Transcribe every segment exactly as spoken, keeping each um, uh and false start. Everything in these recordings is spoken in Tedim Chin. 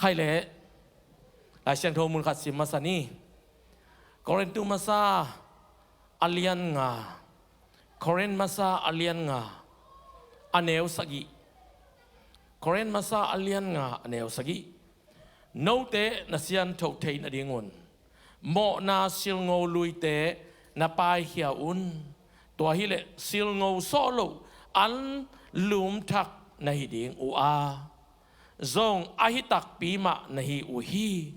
Khai leh Lai Siangtho mun khat sim masa ni. Korintu masa a lian nga, Korin masa a lian nga, a neu sagih. Korin masa a lian nga, a neu sagih. Note na siangtho theih nadingun mawhna silngo luite na paikhia un. Tua hileh silngo sawh loh an lumthak na hi ding uh a, zong ahi takpi mah na hi uh hi.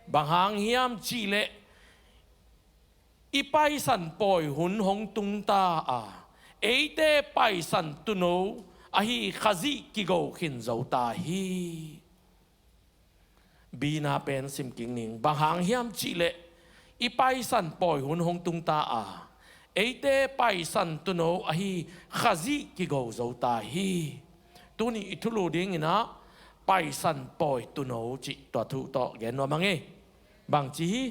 Bang hang hiam cihleh i Paisan pawi hun hong tungta a, eite Paisan tuuno ahi Khazih kigo khin zo ta hi. Bina pen sim kik ning. Bang hang hiam cihleh i Paisan pawi hun hong tungta a, eite Paisan tuuno ahi Khazih kigo zo ta hi. Tuni i thulu dingin ah Paisan pawi tuuno cih tua thu tawh gen nuam a ngei. Bang ci hi?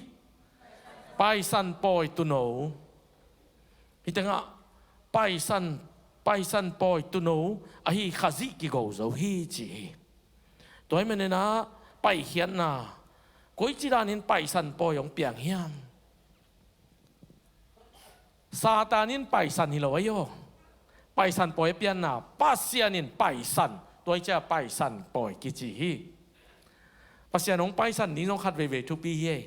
Paisan pawi tuuno. Hih tengah Paisan, Paisan pawi tuuno ahi Khazih kigo zo hi ci hi. Tua hi manin ah paikhiatna, koici danin Paisan pawi hong piang hiam? Satan in Paisan hi lo ahi aw. Paisan pawi a pianna, Pasian in Paisan, tua hi ciah Paisan pawi kici hi. Pasian hong paisan ding zong khat veivei thupi hi ei.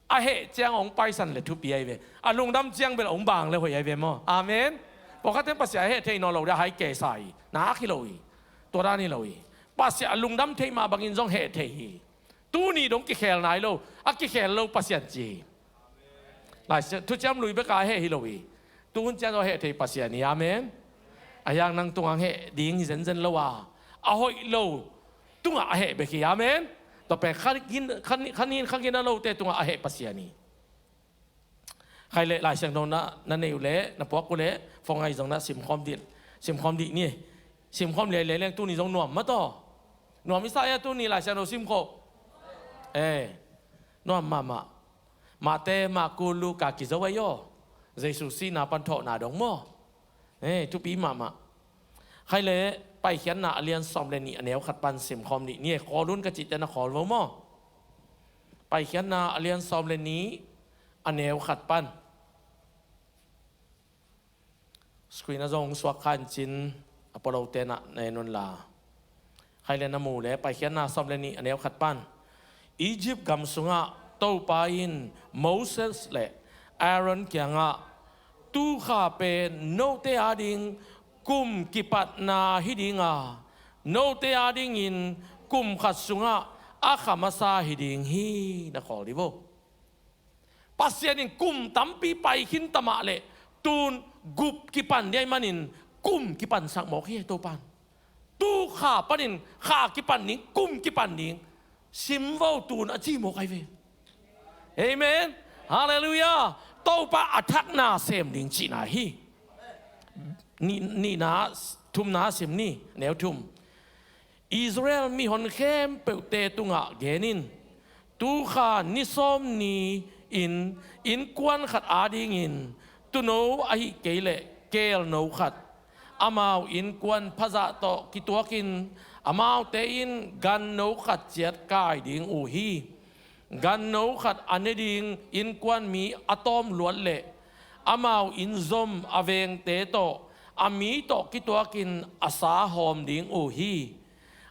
A heh ciang hong paisan le thupi ahi ve. A lungdam ciang bel hong bang le hoih ahi ve maw? Amen. Pawlkhatte in Pasian a heh thei nawn lo dia hai kesa hi. Nak hi lo hi. Tua dan hi lo hi. Pasian a lungdam thei mah bangin zong heh thei hi. Tuni dong kikhel nai lo, a kikhel lo Pasian ci hi. Lai Siang, thuciam lui beka a heh hi lo hi. Tuhun ciang a heh thei Pasian hi. Amen. A hiang nang tungah heh ding hi zenzen lo a, a hoih lo tungah a heh bek hi. Amen. Tua pen kha gin, kha ni, kha nin, kha gina lote tungah a heh Pasian hi. Khai leh Lai Siangtho na, na nei uh leh, na puak uh leh, phone ah zong na simkhawm dih, simkhawm dih ni. Simkhawm liailiai leng tuni zong nuam mah tawh. Nuam i sa ei a tuni Lai Siangtho simkhawm. Eh, nuam mahmah. Mate, Maku, Luka kizo ahi aw. Jesu sihna pan thawhna dong maw? Eh, thupi mahmah. Khai leh Paikhiatna a lian sawm le nih a neu khat pan simkhawm dih ni. Khawl un ka cihte na khawl vo maw? Paikhiatna a lian sawm le nih a neu khat pan. Screen ah zong suak kha in cin, a polote na na en un la. Khai leh na mu leh Paikhiatna sawm le nih a neu khat pan. Egypt gam sungah Topa in Moses le Aaron kiangah, "Tu kha pen note ading kum kipatna hi ding a, note adingin kum khat sungah a kha masa hi ding hi," na khawl dih vo. Pasian in kum tampi pai khin ta mah leh, tun gup kipan ding ahih manin kum kipansak mawk hi, Topan. Tu kha panin kha kipan ding, kum kipan ding. Sim vo, tun a ci mawk ahi ve. Amen. Halleluiah. Topa a thakna sem ding cihna hi. Ni, nihna, thumna sim ni, neu thum. Israel mihon khempeuhte tungah gen in, tu kha ni sawm ni-in innkuan khat adingin tuuno ahih kei leh keelno khat, amau innkuan phazah tawh kituakin amaute in ganno khat ciat kai ding uh hi. Ganno khat a ne ding innkuan mi a tawm luat leh amau inn zom a vengte tawh a mi tawh kituakin a sa hawm ding uh hi.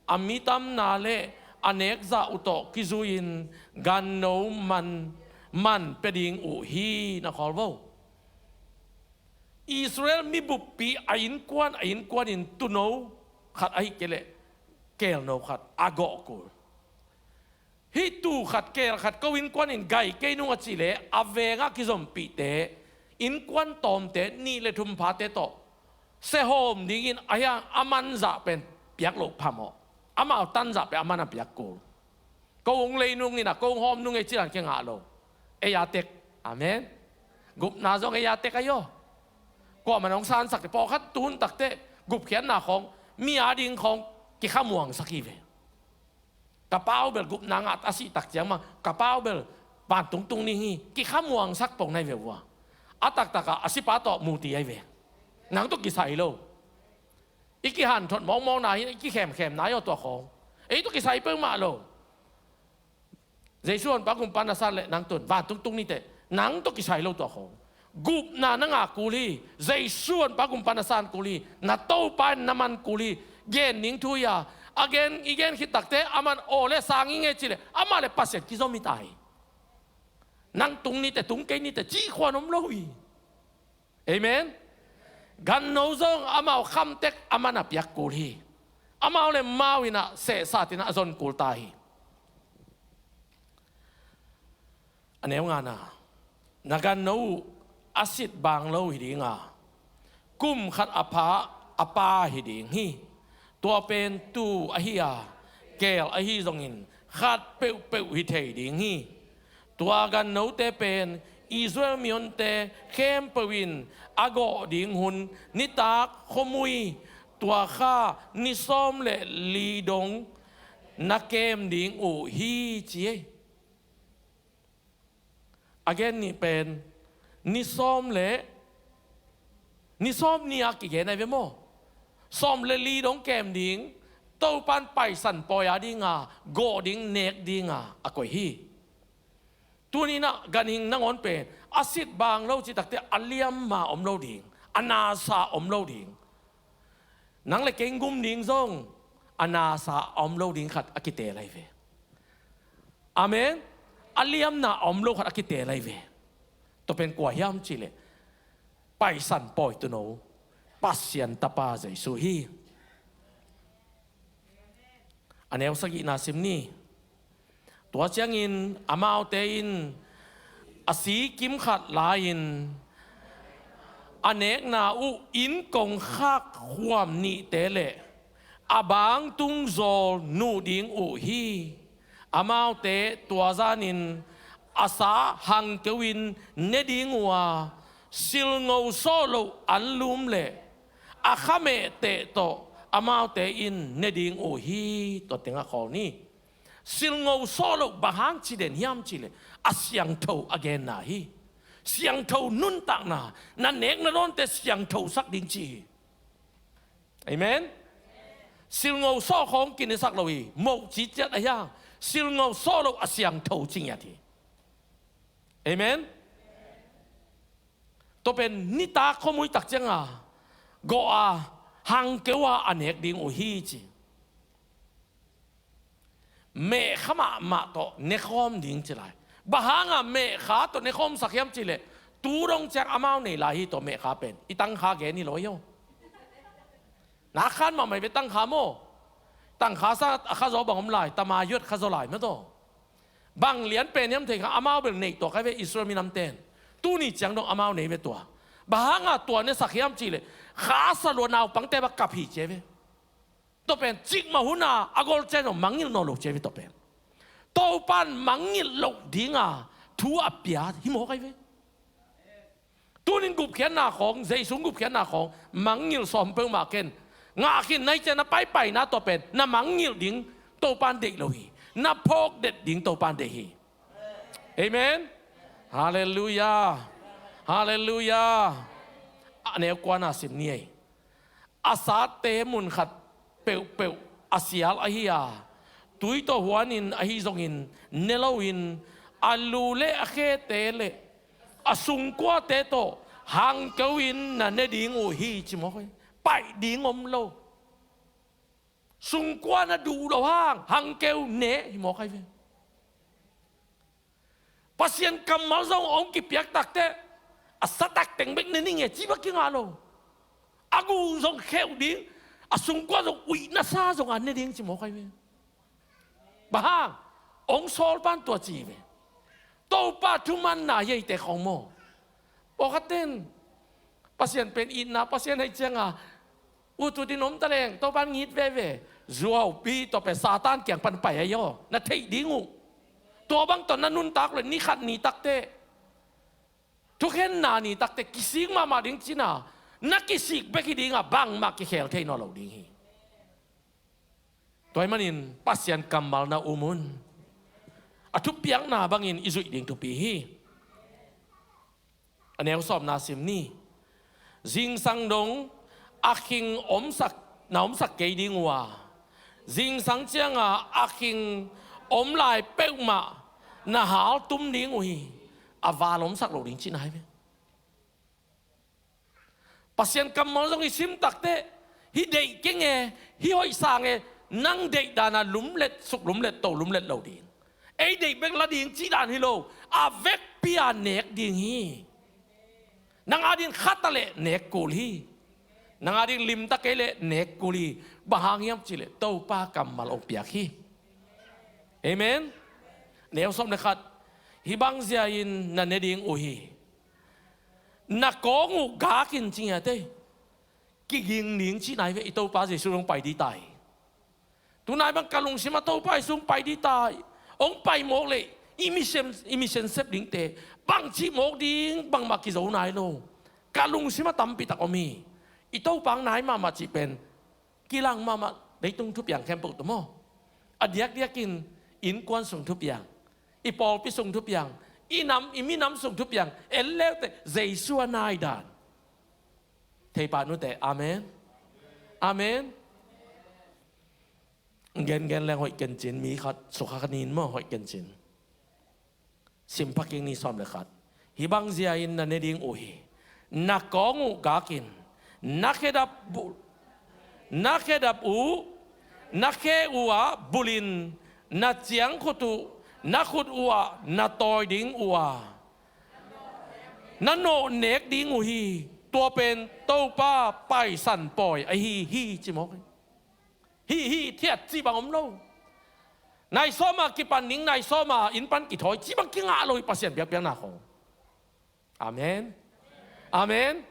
A mi tamna le a nekzah uh tawh kizui-in ganno man, man pia ding uh hi, na khawl vo. Israel mi buppi a innkuan, a innkuan in tuuno khat ahih kei leh keelno khat a gawh kul. Hih tuu khat keel khat ko innkuan in gai kei nung a cih leh a vengah kizompihte, innkuan tawmte nih le thum phate tawh sia hawm dingin a hiang a manzah pen piak loh phamawh. Amau tanzah pen a man a piak kul. Ko hong lei nung in a ko hong hawm nung ei cih dan kia ngah lo. Ei a tek. Amen. Gupna zong ei a tek ahi aw. Kuamah in hong sansak teh, pawlkhat tun tak teh gupkhiatna khawng, mi ading khawng kikhamuangsak hi ve. Ka pau bel gupna ngah a sih tak ciang mah, ka pau bel vantung tung ding hi, kikhamuangsak pong na hi ve ua. A taktak ah a sipa tawh mu ti ahi ve. Nang tawh kisai lo. I kihanthot mawkmawkna hi, i kikhemkhemna hi aw tua khawng. Ei tawh kisai peuhmah lo. Jesu Honpa Gumpa na san le nang tun vantung tung ni teh, nang tawh kisai lo tua khong. Gupna na ngah kul hi. Jesu Honpa Gumpa na san kul hi. Na Topa in na man kul hi. Gen ning thu hi a, a gen, i gen khit takteh aman aw le sang i ngei cih leh amah le Pasian kizom hi ta hi. Nang tung ni teh, tung kei ni teh cih khuan om lo hi. Amen. Ganno zong amau khamtek aman a piak kul hi. Amau le mau in ah sehsat in ah a zon kul ta hi. A neu ngana, na ganno uh a sit bang lo hi ding a, kum khat a pha a pa hi ding hi. Tua pen tuu ahi a, keel ahi zongin khat peuhpeuh hi thei ding hi. Tua gannote pen Israel mihonte khempeuh in a gawh ding hun nitak khuamui tua kha ni sawm le li dong na kem ding uh hi, ci ei. A gen nih pen ni sawm le, ni sawm ni a kigen ahi ve maw? Sawm le li dong kem ding, Topan Paisan pawi a ding a, gawh ding, nek ding a, a koih hi. Tuni in ah ganhing nangawn pen a sit bang lo cih takteh a liamma om lo ding, a nasa om lo ding. Nang le kei gum ding zong a nasa a om lo ding khat a kiteel ahi ve. Amen. A liamna a om lo khat a kiteel ahi ve. Tua pen kua hiam cih leh Paisan pawi tuuno, Pasian Tapa Jesu hi. A neu sagihna sim ni. Tua ciangin amaute in a si kim khat la-in a nekna uh inn kongkhak khuam nihte le a bangtung zawl nuh ding uh hi. Amaute tua zanin a sa hangkeu in ne ding uh a, silngo sawh loh anlum le a khamehteh tawh amaute in ne ding uh hi. Tua tengah khawl ni. Silngo sawh loh bang hang ci den hiam cih leh a siangtho a genna hi. Siangtho nuntakna, na nek na dawnte siangthosak ding ci hi. Amen. Silngo sawh khawng kinesak lo hi. Moh ci ciat ahi a, silngo sawh loh a siangtho ci ngiat hi. Amen. Tua pen nitak khuamui tak ciang a gawh a, hangkeu a a nek ding uh hi, ci. Mehkha mahmah tawh nekhawm ding ci lai. Bang hang a mehkha tawh nekhawmsak hiam cih leh tu dong ciang amau nei lai hi. Tua mehkha pen i tangkha gen hi lo hi aw. Na khan mahmah hi ve tangkha maw. Tangkha sa a kha zaw bang om lai, tama yuat kha zaw lai mah tawh. Bang lian pen hiam thei kha, amau bel neih tuak ahi ve Israel minamte in. Tuni ciang dong amau nei ve tua. Bang hang a tua nesak hiam cih leh kha sa lua naupangte bang kap hi ci ahi ve. Tua pen cikmah hun a a gol ciang dong mangngilh nawn lo ci ahi ve tua pen. Topan mangngilh loh ding a thu a pia hi mawk ahi ve. Tunin gupkhiatna khawng, Jesu gupkhiatna khawng mangngilh sawm peuhmah ken. Ngah khin na hih ciang na paipaina tua pen na mangngilh ding Topan deih lo hi. Na phawk det ding Topan deih hi. Amen. Halleluiah. Halleluiah. A neu kuana sim ni ei. A sate mun khat peuhpeuh a sial ahi a, tui tawh huanin ahi zongin ne loin a lu le a khete le a sungkuate tawh hangkeu in na ne ding uh hi, ci mawk hi. Paih ding om lo. Sungkua na duh loh hang hangkeu ne hi mawk ahi ve. Pasian kammal zong hong kipiak takteh a satak teng bek ne ning e ci bek kingah lo. A guh zong kheuh ding, a sungkua zong uih na sa zong a ne ding ci mawk ahi ve. Bang hang? Hong sawl pan tua ci ve. Topa thumanna hi ei te khawng maw. Pawlkhat ten Pasian pen itna Pasian ahi cianga ut ut in om taleng Topan ngit veve. Zuaupi tua pen Satan kiang pan pai ahi aw, na theih ding uh. Tua bang tawh na nuntak le ni khat ni takte, thukhenna ni takte kisik mahmah ding cina, na kisik bek hi dinga bangmah kikhel thei nawn lo ding hi. Tua ahih manin Pasian kammal na um un. A thupiakna bangin i zuih ding thupi hi. A neu sawmna sim ni. Zingsang dong a khing omsak, na omsak kei ding uh a, zingsang cianga a khing om lai peuhmah na haltum ding uh hi. A val omsak lo ding cih nai ve. Pasian kammal zong i sim takteh, hih deih keng e, hih hoih sang e, nang deih dan a lumlet, suk lumlet, to lumlet lo ding. Ei deih bek la ding cih dan hi lo, a vekpi a nek ding hi. Nang a ding khat a leh nek kul hi. Nang a ding limtak kei leh nek kul hi. Bang hang hiam cih leh Topa kammal hong piak hi. Amen. Neu sawm le khat. Hih bang zia-in na ne ding uh hi. Na kawng uh gak in ci ngiat ei. Kiging ding cih nai ve, i Topa Jesu hong pai ding ta hi. Tunai bang ka lungsim ah Topa Jesu hong pai ding ta hi. Hong pai mawk leh i mission, i mission sep dingte bangci mawk ding bangmah kizo nai lo. Ka lungsim ah tampi tak om hi. I Topa hong nai mahmah cih pen kilang mahmah leitung thupiang khempeuh tawh maw. A diakdiakin innkuan sung thupiang, i pawlpi sung thupiang, i nam, i minam sung thupiang, en leuteh Jesu a nai dan. Thei pah nute, amen. Amen. Gengen leng hoih kencin, mi khat sukha kha nin maw, hoih kencin. Simpha kik ni, sawm le khat. Hih bang zia-in na ne ding uh hi. Na kawng uh gak in, na khedap bu-, na khedap uh, na khe uh ah bulh in, na ciangkhut uh, na khut uh ah na tawi ding uh a, na nawh nek ding uh hi. Tua pen Topa Paisan Pawi ahi hi, ci mawk hi. Hih, hih thiat cih bang om lo. Nai sawm a kipan ding, nai sawm a inn pan kithawi cih bang kingah lo hi, Pasian biakpiakna khong. Amen. Amen.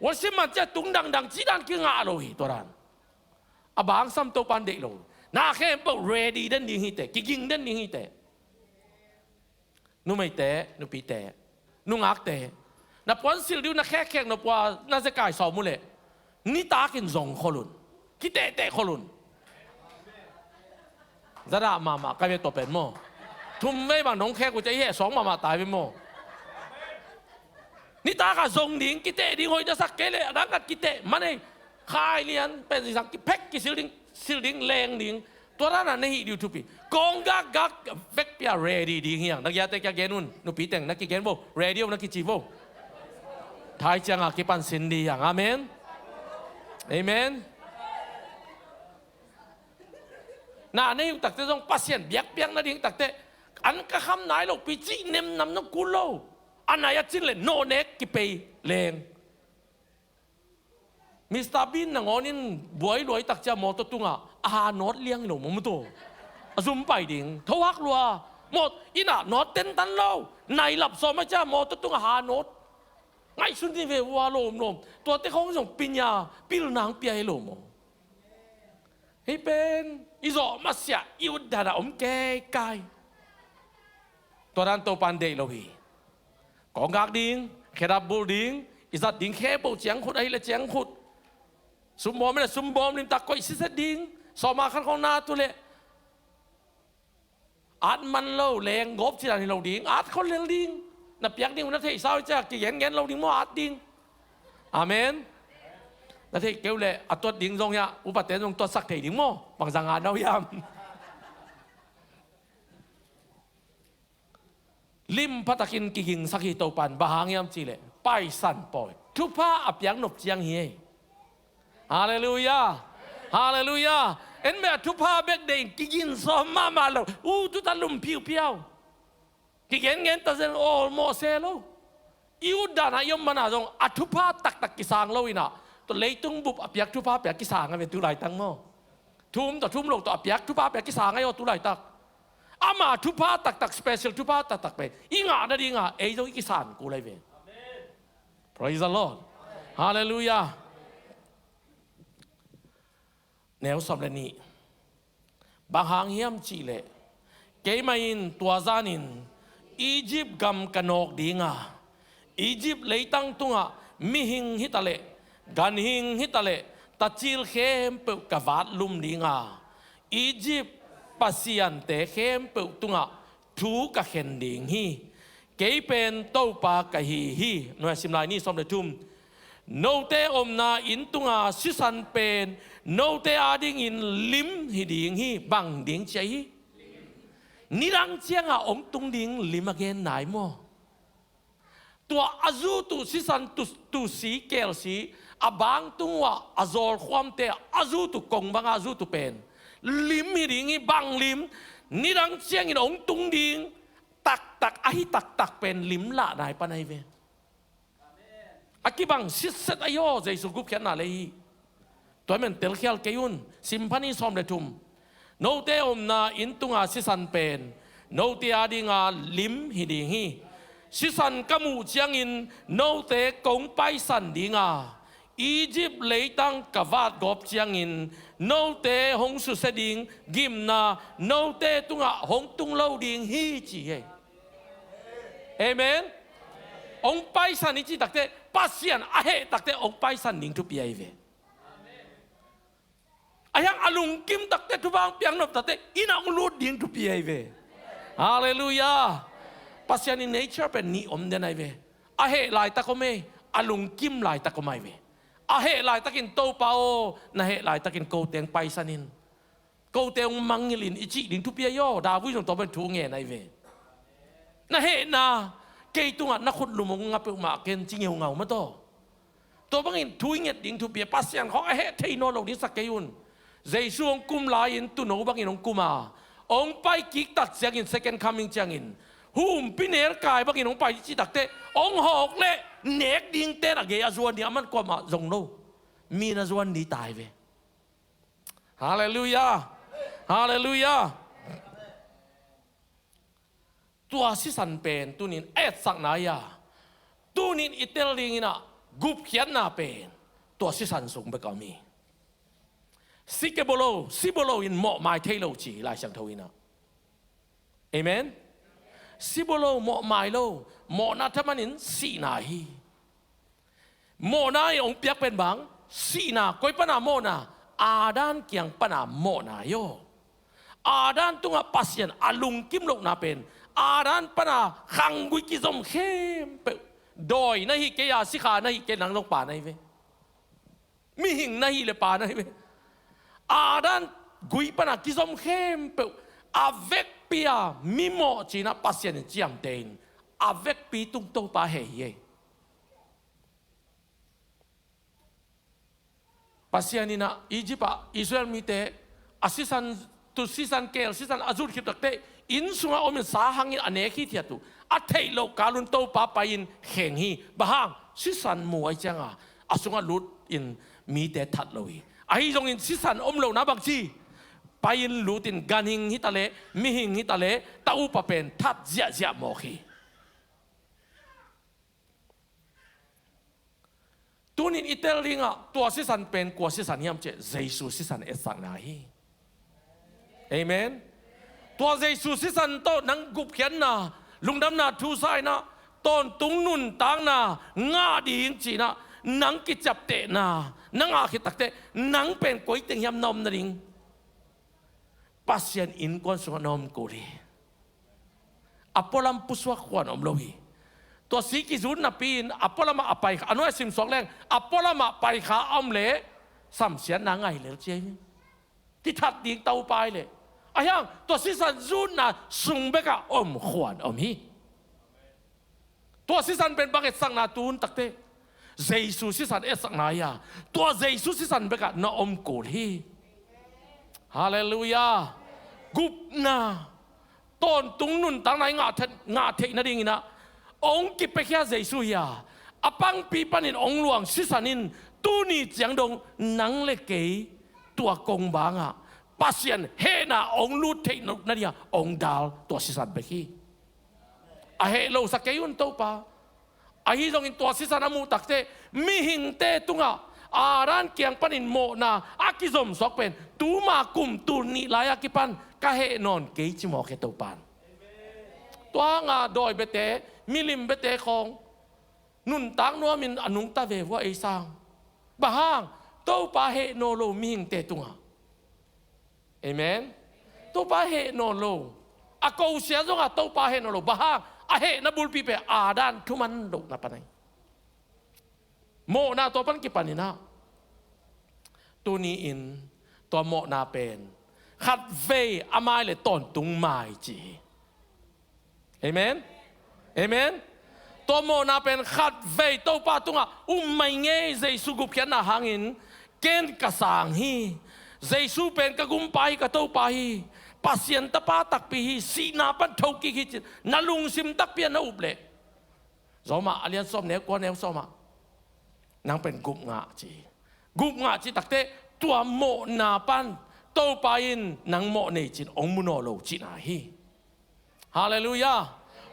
Worship man ciah tung dangdang cih dan kingah lo hi, tua dan. A bang sam Topan deih lo. Na khempeuh ready den ding hi teh, kiging den ding hi teh. Numeite, nupite, nungakte, na puan silh ding uh na khekkhek nop uh a na zekai sawm uh leh, nitakin zong khol un. Kitehteh khol un. Zadah mahmah ka ve tua pen maw. Thum vei bang nong khek uh ciah i heh sawng mahmah tai ve maw. Nitak a zong ding, kiteh ding, hoih na sak kei leh a dang khat kiteh man ei. Khai lian pen zingsang kiphek, kisil ding, sil ding, leng ding. Tua dan a na hih ding uh thupi. Kawng gakgak vekpi a ready ding hi hang. Na giate kia gen un. Nupi teng na kigen vo. Ready o na kici vo. Thai ciang a kipan sin ding hi hang. Amen. Amen. Na na hih uh takteh zong Pasian biakpiakna ding takteh an ka kham nai lo pi cih nemnam zong kul lo. A nai a cin leh nawh nek kipei leng. Mister Bean nangawn in buai luai tak ciah mawtaw tungah a ha nawt liang hi lo maw, mawtaw a zum pai ding, tho hak lua. Maw, inn ah nawt tentan lo, nai lap sawm a ciah mawtaw tungah ha nawt. Ngaihsun ni ve ua lawmlawm. Tuate khong zong pinya pilna hong pia hi lo maw. Hih pen i zawh masiah i ut dan a om keikai. Tua dan Topan deih lo hi. Kawng gak ding, khedap bulh ding, i zat ding khempeuh ciangkhut ahih leh ciangkhut. Sumbawm ahih leh sumbawm limtak koih siset ding. Sawma khat khong na tu leh at man lo, leng gawp ci dan hi lo ding, at khol lel ding. Na piak ding uh na theihsa uh ciah kigengen lo ding maw, at ding. Amen. Na theih kei uh leh a tuat ding zong hiah upate zong tuatsak thei ding maw. Bangzah ngah na uh hiam. Lim phatakin kigingsak hi Topan, bang hang hiam cih leh Paisan Pawi thupha a piak nop ciang hi ei. Halleluiah. Halleluiah. En beh, a thupha bek deih in kigin sawm mahmah lo. U tuta lum phiuphiau. Kigengen ta zen aw mawh se lo. I ut dan a i om man a zong a thupha taktak kisang lo in ah, tua leitung bup a piak thupha piak kisang a ve tu laitak maw. Thum tawh thum lo tawh a piak thupha piak kisang a hi aw tu laitak. Ama thupha taktak, special thupha taktak pen i ngah nading a ei zong i kisan kul ahi ve. Praise the Lord. Halleluiah. Neu sawm le nih. Bang hang hiam cih leh keimah in tua zanin Egypt gam ka nawk ding a, Egypt leitang tungah mihing hi ta leh, ganhing hi ta leh, tacil khempeuh ka vat lum ding a, Egypt pasiante khempeuh tungah thu ka khen ding hi. Kei pen Topa ka hi hi. Nuai sim lai ni, sawm le thum. Note omna inn tunga sisan pen note adingin lim hi ding hi. Bang ding ci a hi? Nidang cianga hong tung ding lim a gen nai maw? Tua a zut uh sisan tu, tusi kelsi, a bang tung uh ah a zawlkhuamte a zut uh kong banga a zut uh pen lim hi ding hi. Bang lim? Nidang ciangin hong tung ding taktak, ahi taktak pen lim lah nai pan ahi ve. A kibang sitset ahi aw, Jesu gupkhiatna lei hi. Tua men telkhial kei un. Sim pha ni, sawm le thum. Note omna inn tunga sisan pen note a dinga lim hi ding hi. Sisan ka muh ciangin note kong paisan dinga, Egypt leitang ka vatgawp ciangin note hong susia ding gimna note tungah hong tung lo ding hi, ci hi. Amen. Hong paisan i cih takteh, Pasian a heh takteh hong paisan ding thupi ahi ve. A hiang a lungkim takteh, thupha hong piaknop takteh, inn ah hong lut ding thupi ahi ve. Halleluiah. Pasian in nature pen nih om den ahi ve. A heh laitak om ei, a lungkim laitak om ahi ve. A heh laitakin, Topa aw, na heh laitakin kote hong paisan in, kote hong mangngilh in, i cih ding thupi ahi aw. David zong tua pen thu ngen ahi ve. Na hehna kei tungah na khutlum hong nga peuhmah ken, ci ngeungau mah tawh. Tua bangin thu i nget ding thupi a, Pasian khawng a heh thei nawn lo ding sak kei un. Jesu hong kum lai-in tuuno bangin hong kum a, hong pai kik tak ciangin, second coming ciangin, humpi nelkai bangin hong pai cih takteh, hong hawk leh nek dingte'n a gei a zuan ding, aman kuamah zong lo. Mi na zuan ding ta ahi ve. Halleluiah. Halleluiah. Tua sisan pen tunin a etsakna ahi a, tunin i tel dingin ah gupkhiatna pen tua sisan sung bek a om hi. Si kei bawl lo, si bawl lo in mawhmai thei lo, ci Lai Siangtho in ah. Amen. Si bawl lo, mawhmai lo. Mawhna thaman in sihna hi. Mawhna in hong piak pen bang? Sihna. Koi pana mawhna? Adam kiang pana mawhna hi aw. Adam tungah Pasian a lungkim lohna pen Adam pana khanggui kizom khempeuh, dawi na hi kei a, sikha na hi kei, nang zong pa na hi ve. Mihing na hi leh pa na hi ve. Adam gui pana kizom khempeuh, a vekpi a mimawh ci-in ah Pasian in ciamteh in, a vekpi tung Topa heh hi ei. Pasian in ah Egypt ah Israel mite a sisan, tu sisan, keel sisan a zut khit takteh, inn sungah om in sa hangin a nek hithiat uh a theih loh kal un Topa pai-in kheng hi. Bang hang? Sisan mu ahih ciangin a sungah lut in mite that lo hi. Ahi zongin sisan om lohna bangci? Pai-in lut in ganhing hi ta leh, mihing hi ta leh, ta upa pen that ziahziah mawk hi. Tunin i tel dingah tua sisan pen kua sisan hiam cih leh, Jesu sisan etsakna hi. Amen. Tua Jesu sisan tawh nang gupkhiatna, lungdamna thu sa-in ah, tawntung nuntakna ngah ding ci-in ah nang kiciaptehna na ngah khit takteh, nang pen koi teng hiam na om nading? Pasian innkuan sungah na om kul hi. A pualam pusuak khuan om lo hi. Tua si kizut napi-in a pualamah a paikha, a nuai a simsuak leng, a pualamah paikha a om leh samsiatna ngai lel ci hi. Kithat ding Topa hi leh. Ahi hang tua sisan zutna sung bekah om khuan om hi. Tua sisan pen bang etsakna tu hun takteh? Jesu sisan etsakna hi a, tua Jesu sisan bekah na om kul hi. Halleluiah. Gupna, tawntung nuntakna i ngah theih, ngah theih nadingin ah hong kipiakhia Jesu hi a, a pangpi panin hong luang sisan in tuni ciang dong nang le kei tua kong bangah Pasian hehna hong lut theih nadingah hong dal tua sisan bek hi. A heh losak kei un Topa. Ahi zongin tua sisan a muh takteh, mihingte tungah Adam kiang panin mawhna a kizomsuak pen tuma kum tul nih lai-a kipan ka heh nawn kei ci mawk hi Topa'n. Tua hanga dawi biate, milim biate khawng nuntak nuamin a nungta ve vua ei sang. Bang hang? Topa heh nawn lo mihingte tungah. Amen. Topa heh nawn lo. A kosia zongah Topa heh nawn lo. Bang hang? A hehna bulpi pen Adam thuman lohna pan ahi. Mawhna tua pan kipanin ah, tuni-in tua mawhna pen khatvei a mai le tawntung mai ci hi. Amen. Amen. Tua mawhna pen khatvei Topa tungah um mai ngei. Jesu gupkhiatna hangin ken ka sang hi. Jesu pen ka gumpa hi, ka Topa hi. Pasian tapa takpi hi, sihna pan thokik hi cin na lungsim takpi a na up leh, Roma a lian sawm neu kua neu sawm ah, nang pen gupngah ci hi. Gupngah cih takteh tua mawhna pan Topa in nang mawh nei cin hong mu nawn lo cihna hi. Halleluiah.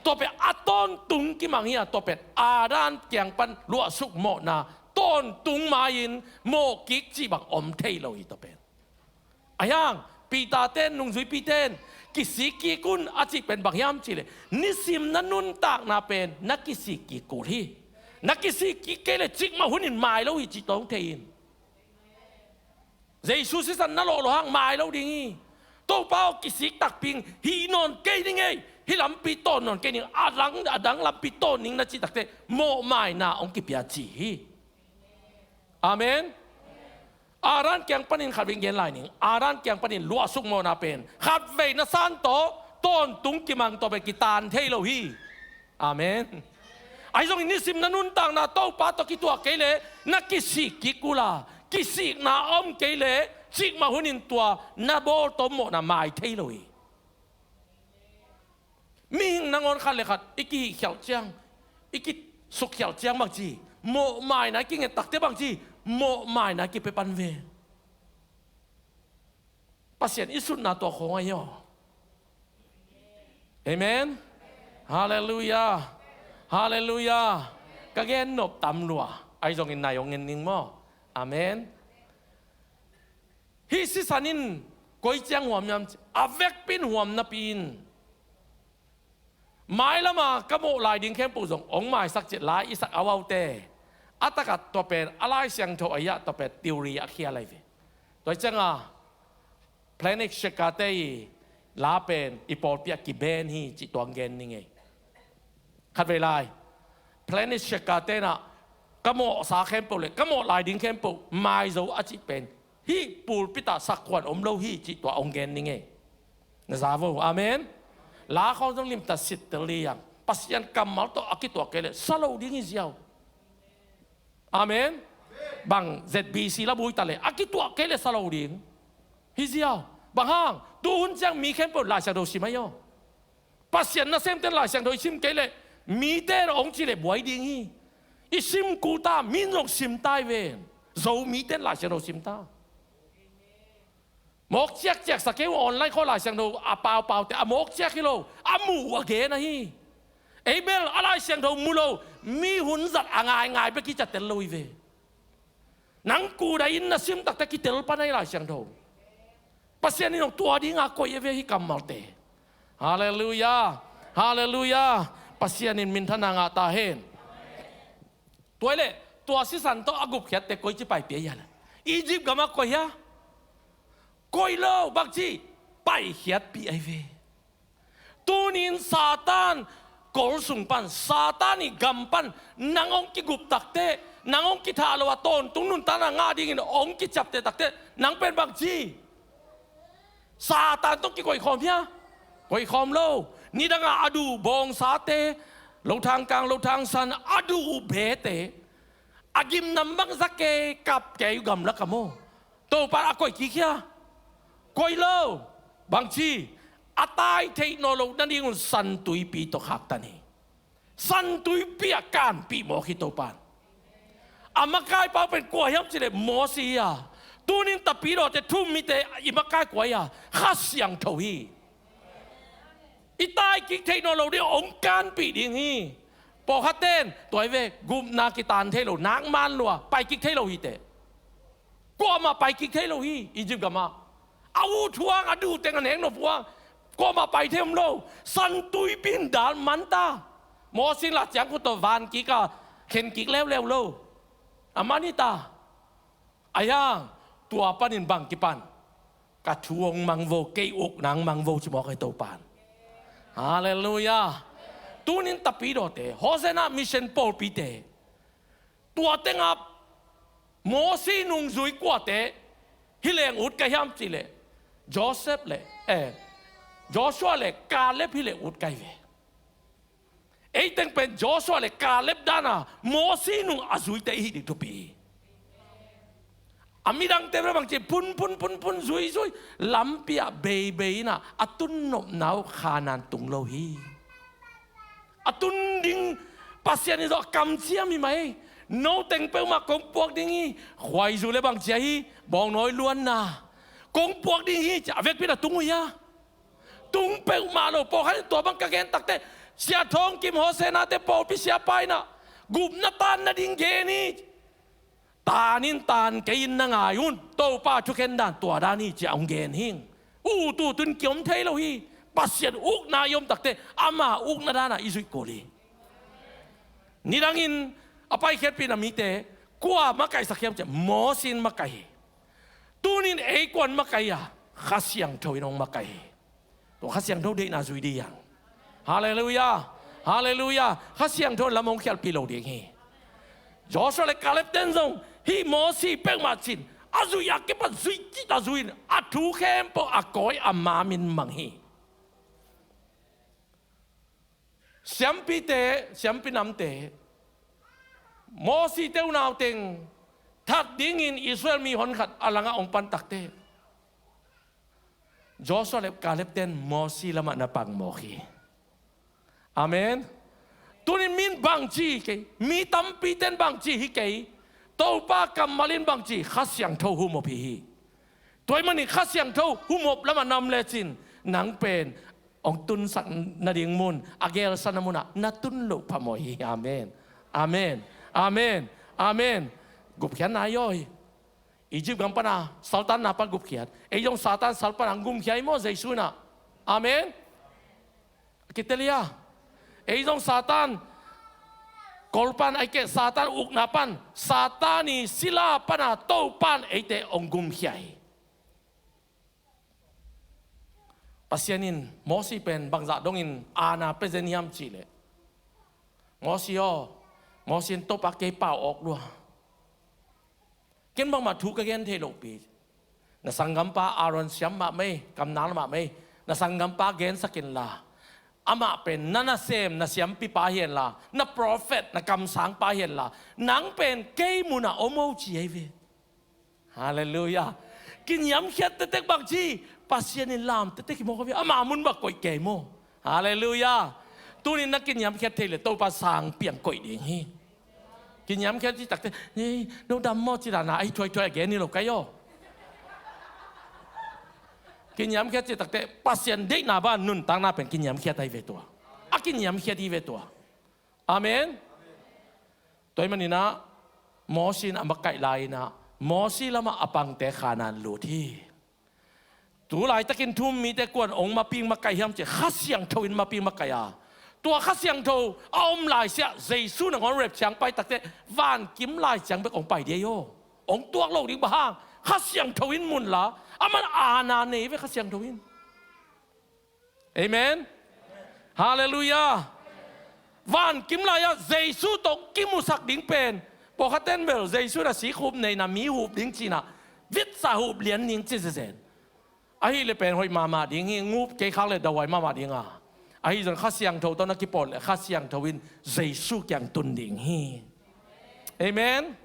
Tua pen a tawntung kimang hi a, tua pen Adam kiang pan luahsuk mawhna tawntung mai-in mawhkik cih bang om thei lo hi tua pen. Ahi hang Peter ten, nungzuipite in kisik kik un a cih pen bang hiam cih leh, nisim na nuntakna pen na kisik kik kul hi. Na kisik kik kei leh cikmah hunin mai lo hi cih tawh hong thei in. Jesu sisan na lawh lo hang mai lo ding hi. Topa aw, kisik takpi ing, hih nawn kei ning ei, hih lampi tawn nawn kei ning, a dang, a dang lampi tawn ning na cih takteh mawhmaina hong kipia ci hi. Amen. Adam kiang panin khatvei gen lai ning. Adam kiang panin luahsuk mawhna pen khatvei na san tawh tawntung kimang tawh pen kitan thei lo hi. Amen. Ahi zongin nisim na nuntakna Topa tawh kituak kei leh na kisik kik kul a, kisikna a om kei leh cikmah hunin tua na bawl tawh mawhna mai thei lo hi. Mihing nangawn khat le khat i kihihkhialh ciang, i kisukkhialh ciang bangci, mawhmaina i kinget takteh bangci, mawhmaina i kipia pan ve. Pasian i sutna tua khawng ahi aw. Amen. Halleluiah. Halleluiah. Ka gen nop tam lua. Ahi zongin nai hong ngen ning maw. Amen. Hih sisan in koi ciang huam hiam cih, a vekpi in huam napi in, mailama ka mawh lai ding khempeuh zong hong maisak cih lai i sak a, aute. A takah tua pen a Lai Siangtho ahi a, tua pen theory a khial ahi ve. Tua hi cianga Planet Shakers te i la pen i pawlpi ah kiban hi cih tua hong gen ning ei. Khatvei lai Planet Shakers te in ah ka mawhsa khempeuh le ka mawh lai ding khempeuh mai zo a cih pen hih pulpit ah sakhuan om lo hi cih tua hong gen ning ei. Na za vo. Amen. La khawng zong limta sittel hi hang. Pasian kammal tawh a kituak kei leh sa lo ding hi ziau. Amen. Bang Z B C la buai ta leh a kituak kei leh sa lo ding hi ziau. Bang hang? Tu hun ciang mi khempeuh Lai Siangtho sim ahi aw. Pasian nasemte in Lai Siangtho i sim kei leh mite in hong ci leh buai ding hi. I sim kul ta, mi in zong sim ta hi ven. Zomite in Lai Siangtho sim ta. Mawk ciakciak sa kei uh, online khawng Lai Siangtho a paupaute a mawk ciak hi lo, a muh uh a gen ahi. Ei bel a Lai Siangtho mu lo, mi hun zat a ngaingai bek hi cia tel lo hi ve. Nang kudai in na sim takteh kitel pan ahi Lai Siangtho. Pasian in hong tua dinga koih a ve hih kammalte. Halleluiah. Halleluiah. Pasian in minthanna ngah ta hen. Tua hi leh tua sisan tawh a gupkhiatte koici paipih ahi a leh, Egypt gamah koih hia? Koih lo. Bangci? Paikhiatpih ahi ve. Tuni in Satan kol sung pan, Satan ii gam pan nang hong kigup takteh, nang hong kithah lo a tawntung nuntakna ngah dingin hong kiciapteh takteh, nang pen bangci? Satan tawh kikoih khawm hia? Koih khawm lo. Nidangah a duh bawngsate, lothang kang lothang san, a duh bete, a gimnam bang za kei kap kei uh gamlak ah maw, Topa in a koih kik hia? Koih lo. Bangci? A tai theih nawn loh nadingun San Tuipi tawh khaktan hi. San Tuipi ah kanpih mawk hi Topa in. A makai pa uh pen kua hiam cih leh Mosi hi a, tuni in tapidawte thu-um mite i makai kua hi a, Kha Siangtho hi. I tai kik theih nawn lo ding, hong kanpih ding hi. Pawlkhatte in tua hi ve, gupna kitan thei lo, nak man lua, pai kik thei lo hi teh. Kuamah pai kik thei lo hi Egypt gamah. A ut uh hang, a duh teng a nek nop uh hang, kuamah pai thei om lo. San Tuipi in dal man ta. Mosi in lah ciangkhut tawh van kik a, khen kik leuleu lo. A man hi ta. Ahi hang tua panin bang kipan? Ka thu hong mang vo, kei ukna hong mang vo ci mawk ahi Topa in. Halleluiah. Tuni in tapidawte, Hosanna Mission pawlpite, tua tengah Mosi nungzui kuate hi leng ut ka hiam cih leh, Joseph le, eh, Joshua le Caleb hi le ut kai ve. Ei teng pen Joshua le Caleb dana Mosi nung a zuite i hih ding thupi hi. A midangte bel bangci phun phun phun phun zui zui lampi ah beibei inah a tun nopna uh Kanaan tung lo hi. A tun ding Pasian in zong a kamciam hi mah hi. No teng peuhmah kong puak ding hi. Khuaizu le bangci ahi, bawngnawi luanna kong puak ding hi ci a vekpi in a tung uh hia? Tung peuhmah lo. Pawlkhat in tua bang ka gen takteh, Sia Thawng Kim Hosanna-te pawlpi siapa inah gupna tan nading gen hi. Tan in tan kei in na ngai un, Topa thukhen dan tua dan hi ci a hong gen hing. Ut ut un kiom thei lo hi. Pasian ukna i om takteh ama ukna danah i zuih kul hi. Nidangin a paikhiatpih na mite kua makaihsak hiam ciah Mosi in makaih hi. Tunin ei kuan makaih a, Kha Siangtho in hong makaih hi. Tua Kha Siangtho deihna zui dih hiang. Halleluiah. Halleluiah. Kha Siangtho lam hong khialhpih lo ding hi. Joshua le Caleb ten zong hih Mosi peuhmah cin a zuih a kipat zuih cit a zuih in a thu khempeuh a kawi a ma min mang hi. Siampite, siampi namte, Mosi te unau teng that dingin Israel mi honkhat a langah hong pan takteh Joshua le Caleb ten Mosi lamah na pang mawk hi. Amen. Tunin min bangci hi kei, mi tampiten bangci hi kei, Topa kammal in bangci Kha Siangtho humop hi hi. Tua ahih manin Kha Siangtho humop lamah na om lecin nang pen hong tunsak nading mun, a geelsa na munah na tun loh phamawh hi. Amen. Amen. Amen. Amen. Gupkhiatna hi aw hi. Egypt gam pana saltanna pan gupkhiat. Ei zong Satan sal pana hong gumkhia hi maw Jesu inah? Amen. Kitelia. Ei zong Satan kol pan, ahih keh Satan ukna pan, Satan i sila pana Topan eite hong gumkhia hi. Pasian in Mosi pen bangzah dongin aana pia zen hiam cihleh, Mosi aw, Mosi in Topa kei pau awk lua. Ken bangmah thu ka gen thei lohpi. Na sanggampa Aaron siam mahmah hi, kamnal mahmah hi. Na sanggampa gensak inla, amah pen na nasem, na siampipa hi henla, na prophet, na kamsangpa hi henla, nang pen kei munah om o ci ahi ve. Halleluiah. Kiniamkhiat tektek bangci, Pasian in lam tektek hi mawk a ve, ama mun bang koih kei maw? Halleluiah. Tunin na kiniamkhiat thei le Topa sang piang koih ding hi. Kiniamkhiat ci takte, "Ei, no dam maw?" ci dana ahi thuaithuai a gen hi lo kai aw. Kiniamkhiat ci takte Pasian deihna bang nuntakna pen kiniamkhiat ahi ve tua. A kiniamkhiat hi ve tua. Amen. Tua ahih maninah Mosi in a makaih lai-inah Mosi lamah a pangte Kanaan lut hi. Tu laitakin thu-um mite kuan hong maping makaih hiam cih Kha Siangtho in maping makaih a, tua Kha Siangtho a om laisiah Jesu nangawn rep ciang pai takte vankim lai ciang bek hong pai dih aw. Hong tuak lo ding bang hang? Kha Siangtho in munla, aman aana nei ve Kha Siangtho in. Amen. Halleluiah. Vankim lai-ah Jesu tawh kimusak ding pen, pawlkhatten bel Jesu na sik hup neihna mi hup ding cinah vitsa hup lian ning ci zezen. Ahih leh pen hoih mahmah ding hi, ngup kei khak leh dahuai mahmah ding a. Ahi zong Kha Siangtho tawh na kipawl leh Kha Siangtho in Jesu kiang tun ding hi. Amen.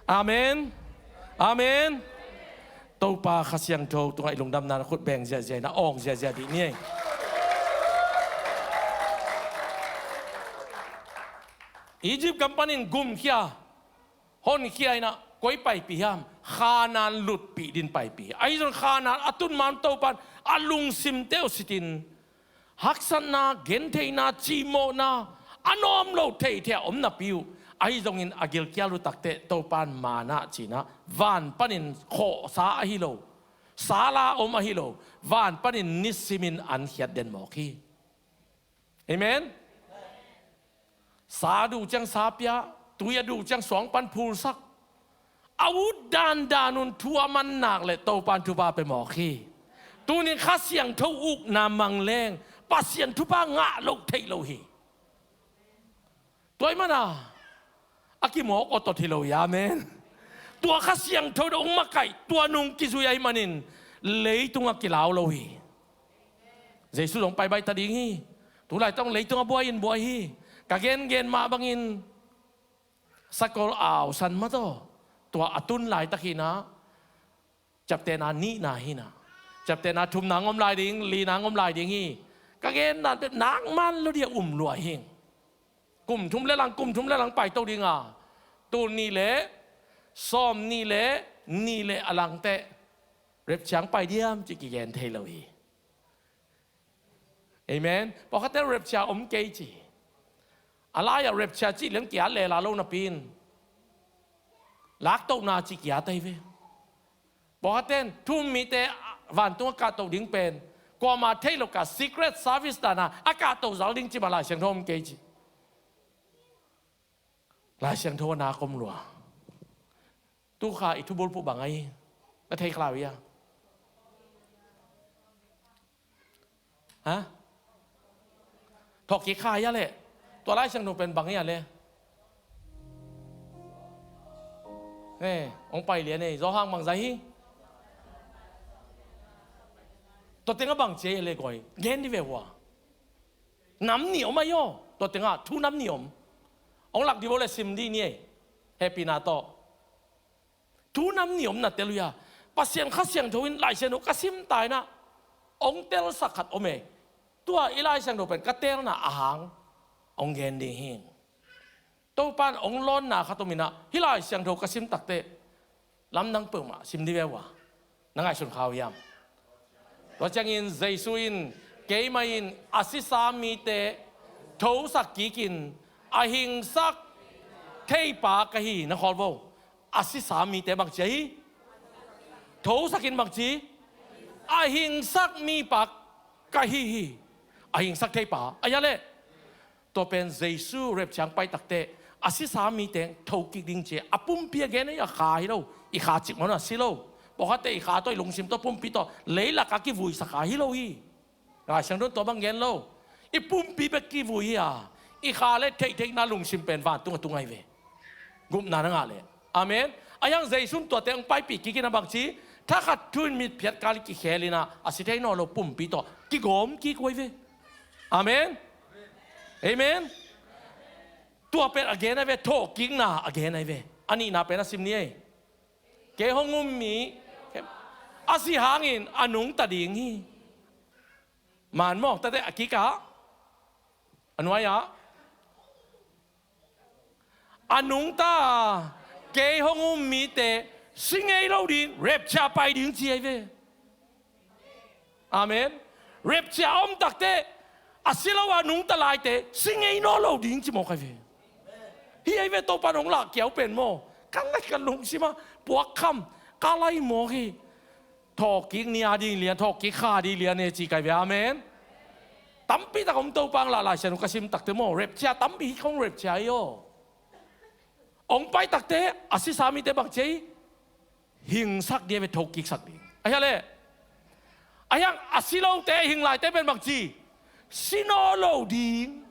Amen. Amen. Topa Kha Siangtho tungah i lungdamna na khut beng ziahziah inah awng ziahziah dih ni ei. Egypt gam panin gumkhia, honkhia inah koi paipih hiam? Kanaan lutpih din paipih. Ahi zong Kanaan a tun man Topan a lungsimte uh sitin haksatna, gentheihna, cihmawhna a nuam lo theithei a om napi uh. Ahi zongin a gilkial uh takteh Topan manna cinah van panin khawhsa ahi lo, sala om ahi lo, van panin nisimin an khiat den mawk hi. Amen. Sa duh ciang sa pia, tui a duh ciang suang pan phulsak. A ut dandan un thu a man nak leh Topan thupha pia mawk hi. Tunin Kha Siangtho ukna mang leng Pasian thupha ngah loh theih lo hi. Tua ahih mana a kimawk awtawt hi lo hi. Amen. Tua Kha Siangtho dong makaih, tua nung kizui ahih manin Leitungah kilau lo hi. Jesu zong pai baih ta ding hi. Tulaitak zong leitungah buai in buai hi. Ka gengen mah bangin sakol au san mah tawh, tua a tun laitak hi na, ciaptehna nihna hi na. Ciaptehna thumna ngom lai ding, lina ngom lai ding hi. Ka genna bek nak man lo dia um lua hi. Kum thum le lang, kum thum le lang paito ding a, tul nih le sawm nih le nih le a lang teh rapture pai diam cih kigen thei lo hi. Amen. Pawlkhatte rapture om kei ci. A lai-ah rapture cih liang kia lela lo napi in laktohna cih kia tei ve. Pawlkhatte in thu-um mite vantung a kahtoh ding pen kuama thei lo ka Secret Service dana a kahtoh zal ding ci mah Lai Siangtho om kei ci. Lai Siangtho a nak om lua. Tu kha i thubulphuh bang ahi? Na thei kha lai uh hia? Ha? Thawhkik kha hia leh? Tua Lai Siangtho pen bang hia leh? Eh, hong pai lian ei, Johan bangzah hi? Tua tengah bangci hia leh guai? Gen dih ve ua. Nam nih om ahi aw, tua tengah thu nam nih om. Hong lak dih bo le sim dih ni ei. Hehpihna tawh. Thu nam nih om na tel uh hia? Pasian Kha Siangtho in Lai Siangtho ka sim ta inah hong telsak khat om ei. Tua i Lai Siangtho pen ka telna a hang hong gen ding hi. Topa in hong lawnna khat om inah hih Lai Siangtho ka sim takteh lamdang peuhmah sim dih ve ua. Na ngaihsun kha uh hiam? Tua ciangin Jesu in, keimah in a sisa mite thosak kikin a hingsak theipa ka hi, na khawl vo. A sisa mite bangci ahi? Thosak in bangci? A hingsak mipa ka hi hi. A hingsak theipa. A hia leh? Tua pen Jesu rapture hong pai takteh a sisa mite thokik ding ci a, pumpi a gen ahi a, kha hi lo. I kha cik mah a si lo. Pawlkhatte i kha tawh, i lungsim tawh, pumpi tawh leilakah kivuisak kha hi lo hi. Lai Siangtho in tua bang gen lo. I pumpi bek kivui hi a, i kha le theihtheihna lungsim pen vantung a tung ahi ve. Gupna na ngah leh. Amen. A hiang Jesu in tuate hong paipih kikin a bangci, thakhat thu-in mitphiat kal kikhel inah a si thei nawn lo pumpi tawh kigawm kik uh ahi ve. Amen. Amen. Tua pen a gen ahi ve, thawhkikna a gen ahi ve. A nihna pen a sim ni ei. Kei hong um mi a si hangin a nungta ding hi. Man mawk tate a kikah a nuai-ah a nungta a, kei hong um mite si ngei lo ding, rapture pai ding ci ahi ve. Amen. Rapture a om takteh a si lo a nungta laite si ngei nawn lo ding ci mawk ahi ve. Hi ahi ve, Topa in hong lahkiau pen maw. Ka lai ka lungsim ah puakkham ka lai mawk hi. Thawhkik ni a ding lian, thawhkik kha ding lian e ci kai ve. Amen. Tampi tak om, Topa hong lah Lai Siangtho ka sim takteh maw, rapture tampi hi kong rapture hi aw. Hong pai takteh a sisa mite bangci ahi? Hingsak ding ahi ve, thokiksak ding. A hia leh? A hiang a si lote, hing laite pen bangci? Si nawn lo ding.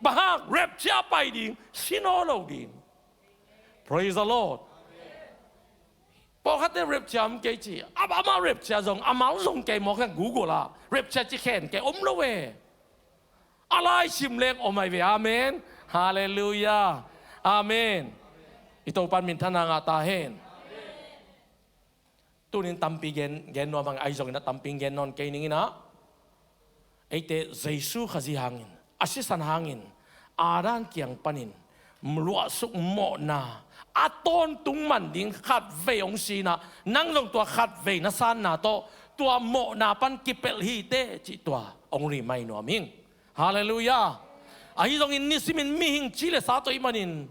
Bang hang? Rapture pai ding, si nawn lo ding. Praise the Lord. Pawlkhatte rapture om kei ci. A, amah rapture zong, amah zong kei mawk hiang, Google ah rapture ci khen kei, om lo e. A lai sim leng om ahi ve. Amen. Halleluiah. Amen. I Topa in minthanna ngah ta hen. Tunin tampi gen, gen nuam hang, ahi zongin a tampi gen nawn kei ning inah. Eite Jesu Khazih hangin, a sisan hangin, Adam kiang panin luahsuk mawhna a tawntung man ding khatvei hong si inah, nang zong tua khatvei na sanna tawh tua mawhna pan kipelh hi teh cih tua hong remind nuam ing. Halleluiah. Ahi zongin nisimin mihing ci le sa tawh i hih manin,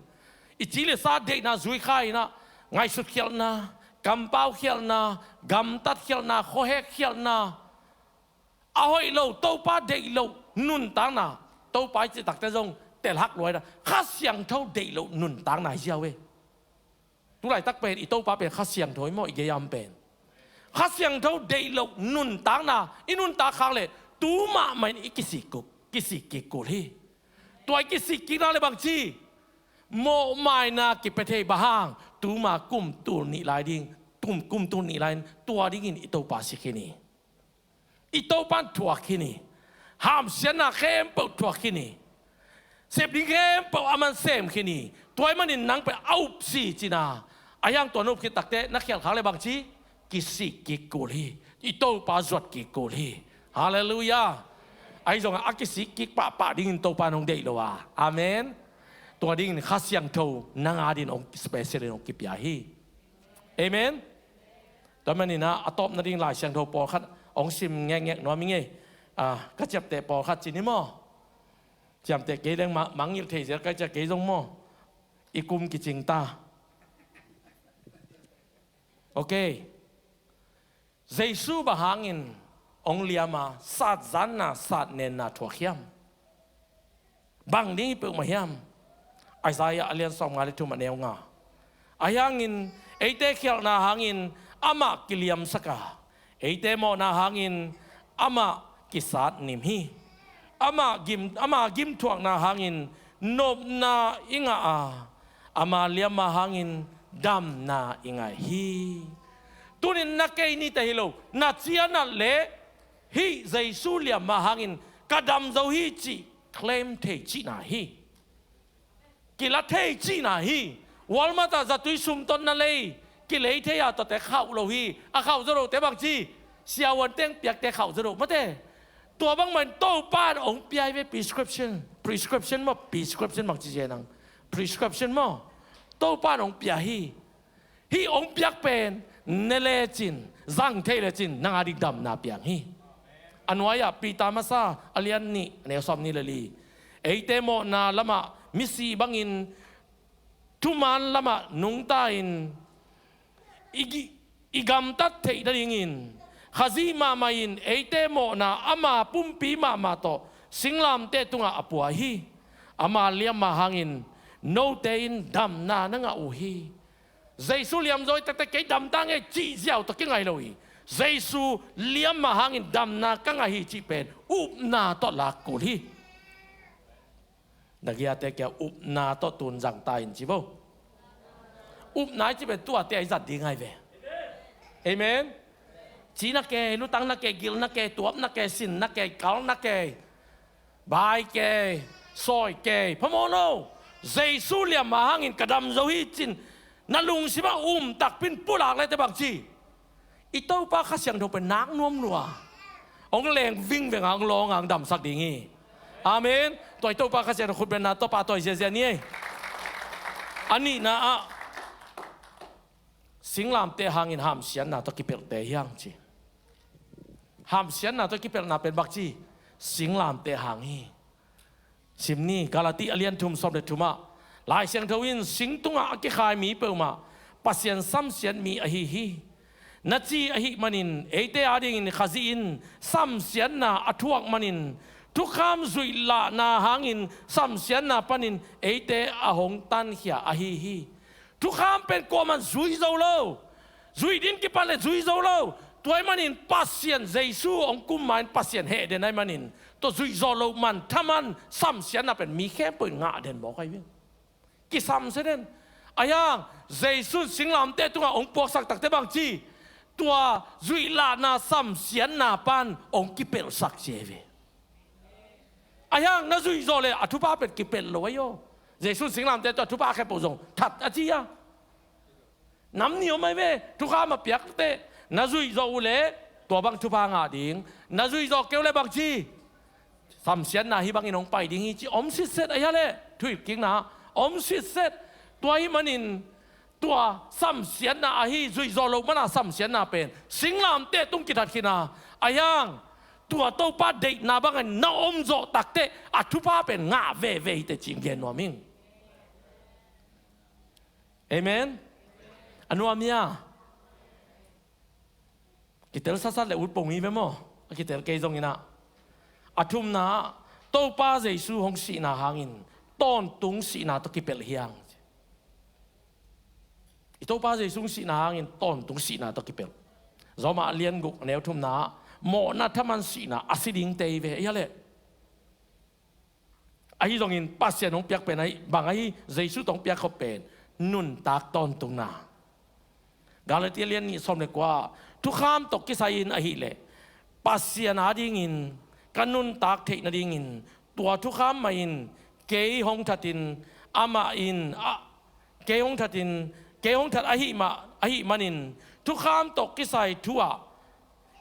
i ci le sa deihna zui kha inah, ngaihsut khialhna, kampau khialhna, gamtat khialhna, khuahek khialhna, a hoih lo, Topa deih loh nuntakna, Topa i cih takteh zong telhak lua inah, Kha Siangtho deih loh nuntakna hi ziau e. Tulaitak pen i Topa pen Kha Siangtho hi maw, i gei-a om pen. Kha Siangtho deih loh nuntakna i nuntak khak leh tu mahmah in i kisik kul, kisik kik kul hi. Tua i kisik kikna le bangci? Mawhmaina kipia thei. Bang hang? Tuma kum tul nih lai ding, kum, kum tul nih lai-in tua dingin i Topa si khin hi. I Topa in thuak khin hi. Hamsiatna khempeuh thuak khin hi. Sep ding khempeuh aman sem khin hi. Tua ahih manin nang pen a up si cihna. Ahi hang tua na up khit takteh na khialh khak leh bangci, kisik kik kul hi. I Topa zuat kik kul hi. Halleluiah. Ahi zongin a kisik kik pahpah dingin Topa in hong deih lo a. Amen. Tua dingin Kha Siangtho nang adingin hong special in hong kipia hi. Amen. Tua manin ah, a tawpna ding Lai Siangtho pawlkhat hong sim ngekngek nuam ing ei. Ah, ka ciamteh pawlkhat ci ni maw? Ciamteh kei leng ma-, mangngilh thei zel ka hih ciang kei zong maw? I kum kicing ta. Ok. Jesu bang hangin hong liam a, satzanna, satnenna thuak hiam? Bang ding hi peuhmah hiam? Isaiah a lian sawmnga le thum, a neu nga. Ahi hangin eite khialhna hangin amah kiliamsak a, eite mawhna hangin amah kisatnim hi. Amah gim, ama gimthuakna hangin nopna i ngah a, ama liamma hangin damna i ngah hi. Tunin na kei nite hi lo, na cianat leh hih Jesu liamma hangin ka dam zo hi cih claim thei cihna hi. Kila thei cihna hi. Walmart ah zatui sumtotna lei, kilei thei a, tuate khauh lo hi. A khauh zo lote bangci, siavuan teng piakte khauh zo lo mate. Tua bangmah in Topa in hong pia hi ve, prescription. Prescription maw, prescription bangci zen ang. Prescription maw. Topa in hong pia hi. Hih hong piak pen ne lecin, zang thei lecin nang ading damna piang hi. A nuai-ah Peter masa a lian nih, a neu sawmnih le li. Eite mawhna lamah misi bangin thuman lamah nungta-in i gi-, i gamtat theih nadingin Khazih mahmah in eite mawhna ama pumpi mahmah tawh singlamteh tungah a pua hi. Ama liamma hangin note in damna na ngah uh hi. Jesu liam zo hi takte kei dam ta ngei cih ziau tawh kingai lo hi. Jesu liamma hangin damna ka ngah hi cih pen upna tawh lak kul hi. Na giate kia upna tawh tun zang ta in ci vo. Upna i cih pen tuate a i zat ding ahi ve. Amen. Ci na kei, lutang na kei, gil na kei, tuap na kei, sin na kei, kal na kei, bai kei, sawi kei, phamawh lo. Jesu liamma hangin ka dam zo hi cin na lungsimah um takpi in pulak lete bangci, i Topa Kha Siangtho pen nak nuam lua. Hong leng vingveng a, hong lawng a, hong damsak ding hi. Amen. Tua i Topa Kha Siangtho khutbetna tawh pahtawi ziazia ni ei. A nihna ah singlamteh hangin hamsiatna tawh kipelhte hi hang ci. Hamsiatna tawh kipelhna pen bangci, singlamteh hang hi. Sim ni, Galati a lian thum sawm le thumah, Lai Siangtho in sing tungah a kikhai mi peuhmah Pasian samsiat mi ahi hi. Na ci ahih manin eite adingin Khazih in samsiatna a thuak manin thukham zuihlahna hangin samsiatna panin eite a hong tankhia ahi hi. Thukham pen kuaman zui zo lo. Zuih din kipan le zui zo lo. Tua ahih manin Pasian Jesu hong kum ma-in Pasian heh den ahih manin tua zuih zawh loh man thaman samsiatna pen mi khempeuh in ngah den mawk ahi ve. Kisamsia den. Ahi hang Jesu in singlamteh tungah hong puaksak takte bangci, tua zuihlahna samsiatna pan hong kipelhsak ci ahi ve. Ahi hang na zuih zawh le a thupha pen kipelh lo ahi aw. Jesu in singlamteh tungah thupha khempeuh zong that a ci a. Nam nih om ahi ve, thukham a piak teh na zuih zawh uh leh tua bang thupha ngah ding. Na zuih zawh kei uh leh bangci, samsiatna hih bangin hong pai ding hi ci om sitset ahi a leh, thuhilhkikna om sitset. Tua ahih manin tua samsiatna ahi, zuih zawh loh mana samsiatna pen singlamteh tung kithat khin a, ahi hang tua Topa deihna bangin na om zawh takteh a thupha pen ngah veve hi teh ci-in gen nuam ing. Amen. A nuam hia? Kitel satsat le ut pong hi ve maw? A kitel kei zongin ah. A thumna ah Topa Jesu hong sihna hangin tawntung sihna tawh kipelh hi hang. I Topa Jesu hong sihna hangin tawntung sihna tawh kipelh. Rom a lian guk a neu thumna ah mawhna thaman sihna a si dingte hi ve, ahi a leh. Ahi zongin Pasian hong piak pen ahi, bang ahi, Jesu tawh hong piak khop pen nuntak tawntungna. Galatia lian nih sawm le kua ah, thukham tawh kisai-in ahileh Pasian adingin ka nuntak theih nadingin tua thukham mah in kei hong thatin amah in a, kei hong thatin, kei hong that ahih mah, ahih manin thukham tawh kisai thu ah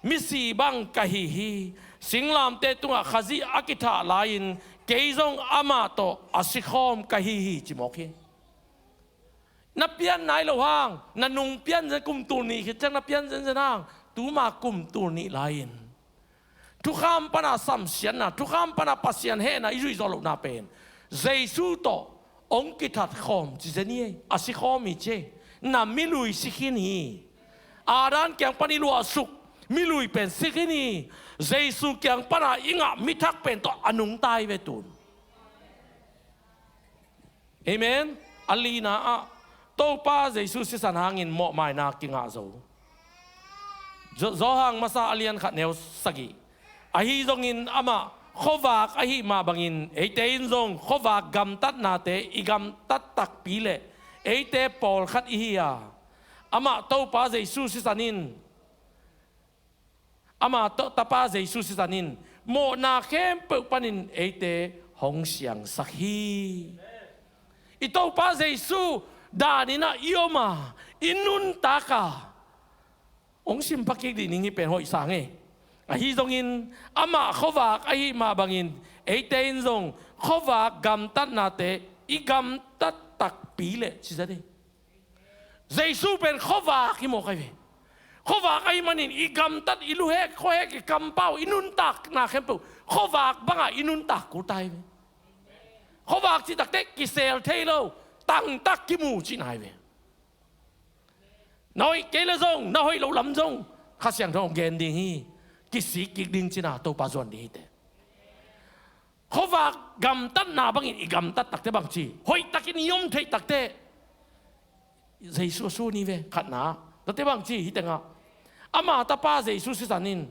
misi bang ka hi hi. Singlamteh tungah Khazih a kithah lai-in kei zong amah tawh a sikhawm ka hi hi, ci mawk hi. Na pian nai lo hang, na nung pian zen, kum tul nih khit ciang na pian zenzen hang, tuma kum tul nih lai-in thukham pana samsiatna, thukham pana Pasian hehna i zuih zawh lohna pen Jesu tawh hong kithat khawm ci zen hi. A sikhawm hi ci. Na milui si khin hi. Adam kiang pan i luahsuk milui pen si khin hi. Jesu kiang pana i ngah mithak pen tawh a nungta hi ve tun. Amen. A lina ah, Topa Jesu sisan hangin mawhmaina kingah zo. Jo-, Johan masa a lian khat neu sagih. Ahi zongin amah khuavak ahih mah bangin eite in zong khuavak gamtatnate i gamtat takpi leh eite pawlkhat i hi a, amah Topa Jesu sisan in, amah to-, Tapa Jesu sisan in mawhna khempeuh panin eite hong siangsak hi. I Topa Jesu danin ah i om a, i nuntak a, hong simpha kik dih ning hi pen hoih sang e. Ahi zongin amah khuavak ahih mah bangin eite in zong khuavak gamtatnate i gamtat takpi leh ci za dih. Jesu pen khuavak hi mawk ahi ve. Khuavak ahih manin i gamtat, i luhek, khuahek, i kampau, i nuntakna khempeuh khuavak bangah i nuntak kul ta hi ve. Khuavak cih takteh kisel thei lo, tangtak kimu cihna hi ve. Na hoih kei le zong, na hoih loh lam zong Kha Siangtho hong gen ding hi. Kisik kik ding cihna Topa zuan ding hi teh. Khuavak gamtatna bangin i gamtat takteh bangci, hoihtakin i om theih takteh Jesu a sun hi ve. Khatna, tate bangci, hih tengah ama Tapa Jesu sisan in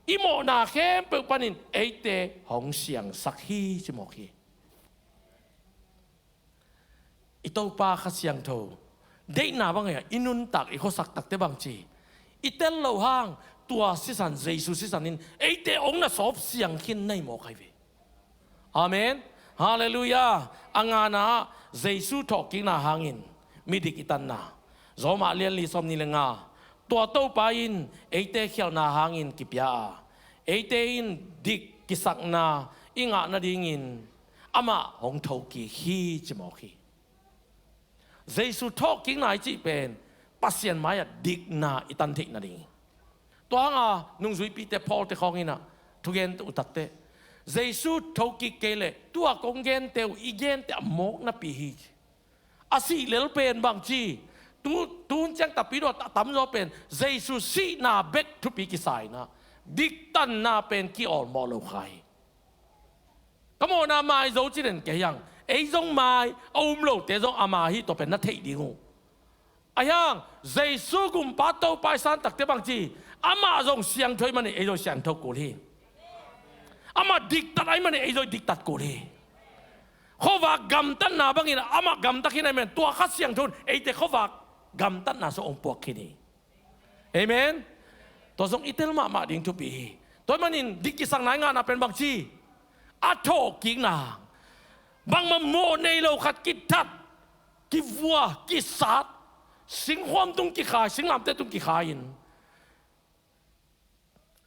i mawhna khempeuh panin eite hong siangsak hi ci mawk hi. I Topa Kha Siangtho deihna bang a i nuntak, i khuasak takteh bangci, i tel loh hang tua sisan, Jesu sisan in eite hong na sawp siang khin na hi mawk ahi ve. Amen. Halleluiah. A ngana ah Jesu thawhkikna hangin midik i tanna. Roma lian li sawm nih le nga. Tua Topa in eite khialhna hangin kipia a, eite in dik kisakna i ngah nadingin amah hong thokik hi ci mawk hi. Jesu thawhkikna i cih pen Pasian mai-ah dikna i tan theih nading hi. Tua hanga nungzuipite Paul te khawng in ah thugen uh takteh, Jesu thokik kei leh tua kong gente uh i gente a mawk napi hi. A sih lel pen bangci, tu, tun ciang tapidaw a tamzaw pen Jesu sihna bek thupi kisa in ah diktanna pen kiawlmawh lo kha hi. Ka mawhna mai zo ci den kei hiang, ei zong mai a um lote zong a mai hi, tua pen na theih ding uh. Ahi hang Jesu gumpa Topa i san takteh bangci, amah zong siangtho ahih manin ei zong siangtho kul hi. Amah diktat ahih manin ei zong diktat kul hi. Khuavak gamtatna bangin amah gamtat khin ahih manin tua Kha Siangtho in eite khuavak gamtatna sung hong puak khin hi. Amen. Tua zong i tel mahmah ding thupi hi. Tua ahih manin dik kisakna i ngahna pen bangci, a thawhkikna, bangmah mawh nei lo khat kithat, kivua, kisat, singkhuam tung kikhai, singlamteh tung kikhai in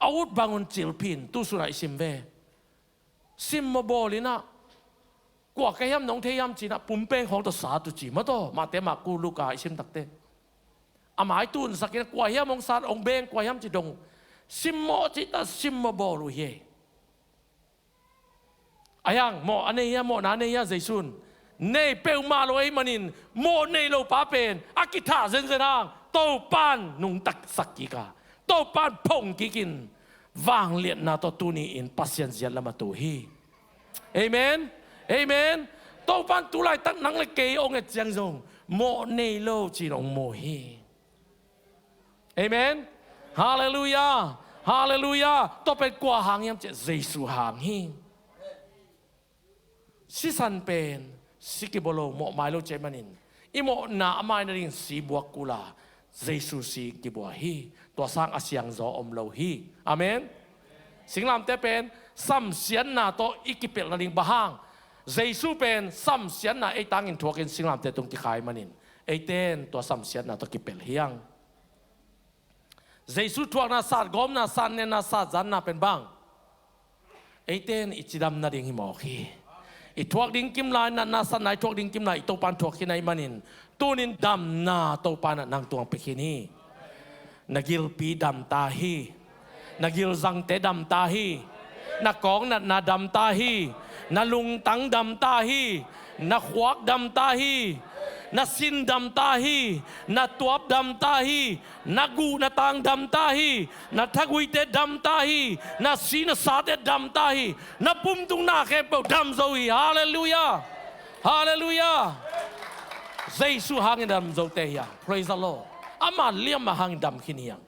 a ut bangun cilphin, tu sunah i sim ve. Simmawh bawl in ah, kua ka hiam nong thei hiam ci-in ah pumpeng khawng tawh sat uh ci, mah tawh Mate, Marku, Luka i sim takteh. A mai tunsak in ah kua hiam hong sat, hong beng kua hiam ci dong uh. Simmawh cih tak simmawh bawl uh hi. Ahi hang mawh a nei hia, mawhna a nei hia Jesu in? Nei peuhmah lo ahih manin mawh nei lo pa pen a kithah zenzen hang Topa in nungtasak kik a, Topa in phong kik in vangliatna tawh tuni-in Pasian ziat lam a tu hi. Amen. Amen. Topa in tu laitak nang le kei hong et ciang zong mawh nei lo ci-in hong mu hi. Amen. Halleluiah. Halleluiah. Tua pen kua hang hiam cih leh Jesu hang hi. Sisan pen si kibawl lo, mawh mai lo ci ahih manin i mawhna a mai nadingin si buak kul a, Jesu si kibua hi. Tua sang a siangzaw om lo hi. Amen. Singlamteh pen samsiatna tawh i kipelh nading, bang hang? Jesu pen samsiatna ei tangin thuakin singlamteh tung kikhai manin, eiten tua samsiatna tawh kipelh hiang. Jesu thuakna, satgawmna, satnenna, satzanna pen bang? Eiten i cidam nading hi mawk hi. I thuak ding kimlai, natna satna i thuak ding kimlai i Topan thuak khin ahih manin, tunin damna Topan nang tung pia khin hi. Na gilpi damta hi. Na gilzangte damta hi. Na kawknatna damta hi. Na lungtang damta hi. Na khuak damta hi. Na sin damta hi. Na tuap damta hi. Na guh na tang damta hi. Na thaguite damta hi. Na si na sate damta hi. Na pumtungna khempeuh damzo hi. Halleluiah. Halleluiah. Jesu hangin damzote hi a. Praise the Lord. Ama liamma hangin dam khin hiang.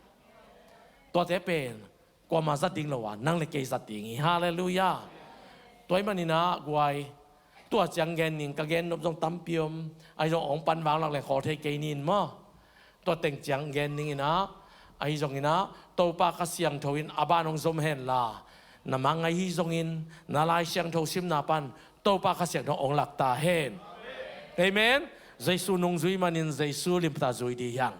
Tuate pen kuama zat ding lo a, nang le kei zat ding hi. Halleluiah. Tua ahih manin ah guai, tua ciang gen ning, ka gen nop zong tampi om. Ahi zong hong pan vang lak le khawl thei kei ning maw. Tua teng ciang gen ning in ah, ahi zongin ah Topa Kha Siangtho in a ban hong zom hen la, na mah ngaih hi zongin, na Lai Siangtho simna pan Topa Kha Siangtho hong lak ta hen. Amen. Jesu nung zui manin Jesu limta zui ding hiang.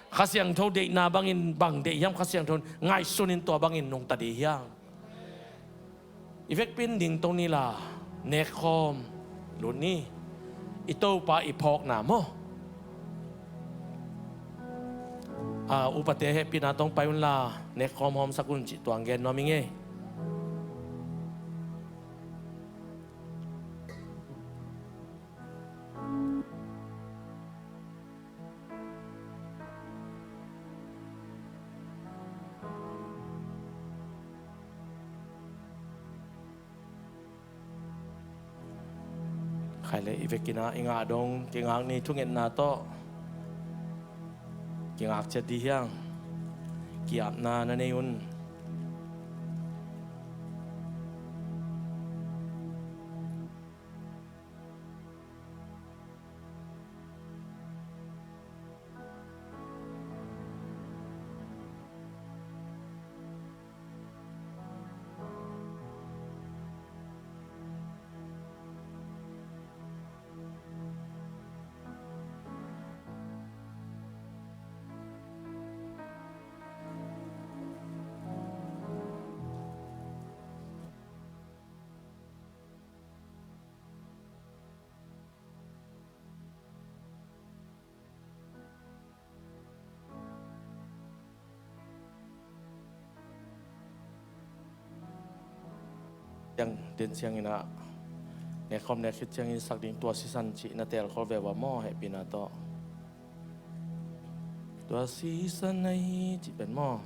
Kha Siangtho deihna bangin, bang deih hiam, Kha Siangtho ngaihsun in tua bangin nungta ding hiang. I vekpi-in dingto ni la, nekkhawm lut ni. I Topa i phawkna maw. A, upate hehpihna tawh pai un la, nekkhawm hawmsak un cih tua hong gen nuam ing ei. Khai le i vekin ah i ngah dong kingak ni, thungetna tawh kingak ciat ding hiang. Ki-apna na nei un. Ciang den ciangin ah, nekkhawm nek khit ciangin sak ding, tua sisan cih na teel khol ve ua maw, hehpihna tawh. Tua sisan ahi cih pen maw.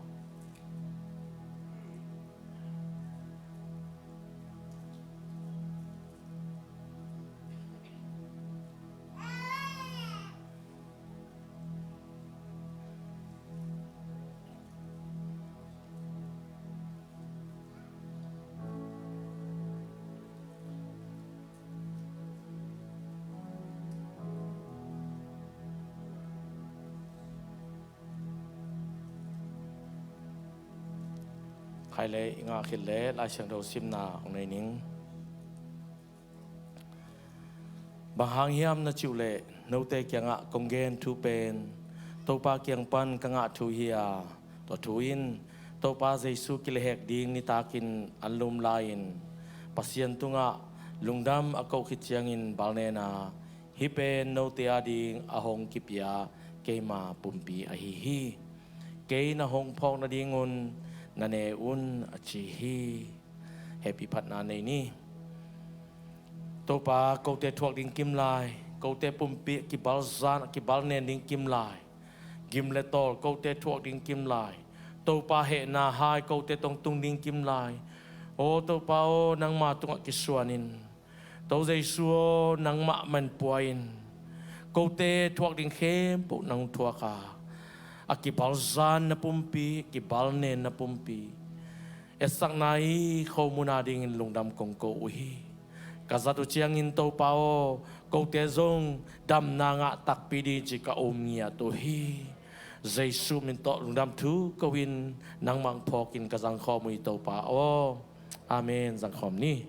Khai le i ngah khit le Lai Siangtho simna hong nei ning. Bang hang hiam na cih uh leh, note kiangah kong gen thu pen Topa kiang pan ka ngah thu hi a, tua thu in Topa Jesu kilehhek ding nitakin anlum lai-in Pasian tungah lungdam a koh khit ciangin balnen a, hih pen note ading a hong kipia keima pumpi ahi hi. Kei na hong phawk nadingun na ne un, a ci hi. Hehpih phatna nei ni. Topa, kote thuak ding kimlai, kote pumpi a kibalzan, a kibalnen ding kimlai, gim le tawl kote thuak ding kimlai, Topa hehna hai kote tawh tung ding kimlai, aw Topa aw, nangma tungah kisuan in. To Jesu aw, nangmah man pua in. Kote thuak ding khempeuh nang thuak a, a kibalzan na pumpi, kibalnen na pumpi, etsakna i khomun a dingin lungdam kong ko uh hi. Ka zat uh ciangin Topa aw, kote zong damna ngah takpi ding ci ka um ngiat uh hi. Jesu min tawh lungdam thu ko-in nangmah hong phawkin ka zangkhawm uh hi Topa aw. Amen. Zangkhawm ni.